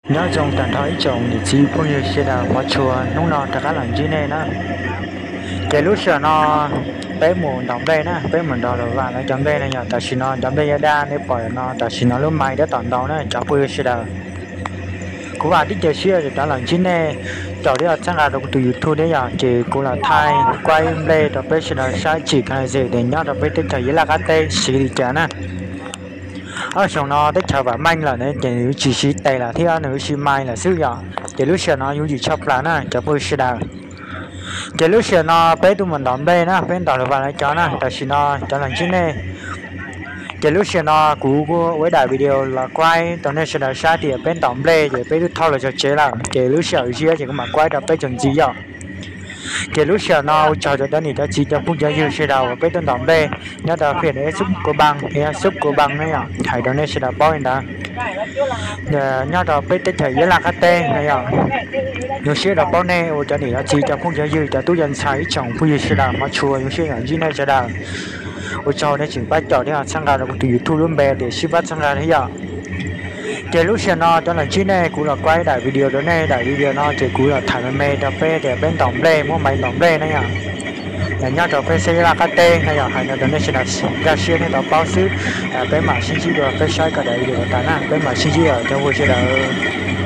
Nyob zoo tag nrho ib tsoom niam txiv phooj ywg sawv daws, hmov tshua hnub no rov qab los ntsib nej na. Ces lub sij hawm no peb mus ntaus nplej na, peb mus ntaus lawm vam lawv cov nplej no yog tam sim no cov nplej yuav daj nej pom no, tam sim no lub mais tab tom ntaus na cov phooj ywg sawv daws. Kuv vam thiab cia siab rov los ntsib nej, caum thiab txhawb nqa rau kuv tus YouTube thiab yog ces kuv los thaij kuaib nplej rau peb sawv daws saib tsim kha xwm tias nyob rau peb teb chaws Yab Laj qab teb siv li cas na. Ob xyoo no teb chaws vam meej lawm na ces nws tsis siv tes lawm thiab nws siv mais lawm xwb yom. Ces lub sij hawm no yooj yim tshaj plaws na cov phooj ywg sawv daws. Ces lub sij hawm no peb tuaj mus ntaus nplej na, peb ntaus lawm vam lawv cov na, tam sim no cov los ntsib nej. Ces lub sij hawm no kuv kuj ua ib daim video los kuaib rau nej sawv daws saib tias peb ntaus nplej ces peb twb thauj los txog tsev lawm, ces lub sij hawm ziab ces kuv mam kuaib rau peb tsoom ntxiv yom. Ces lub sij hawm no ua tsaug rau cov niam cov txiv cov phooj cov ywg sawv daws uas peb tuaj ntaus nplej nyob rau phiaj dab xub kua bang, xub kua bang na yom, hais rau nej sawv daws paub li ntawd. Nyob rau peb teb chaws Yab Laj qab teb na yom, zoo siab rau paub nej ua cov niam cov txiv cov phooj cov ywg cov tub cov ntxhais ib tsoom phooj ywg sawv daws, hmov tshua zoo siab los ntsib nej sawv daws. Ua tsaug nej tseem pab caum thiab txhawb nqa rau kuv tus YouTube lub npe tias Sib Pab Txhawb Nqa thiab yom. Ces lub sij hawm no cov los ntsib nej kuv los kuaib daim video rau nej, daim video no ces kuv los tham me me rau peb tias peb ntaus nplej, muab mais ntaus nplej na yom. Nyob rau peb xeev Yab Laj qab teb na yom, hais no rau nej sawv daws nkag siab nej tau paub xwb. Peb mam sib ntsib dua, peb saib koj daim video tas na, peb mam sib ntsib os cov phooj ywg sawv daws.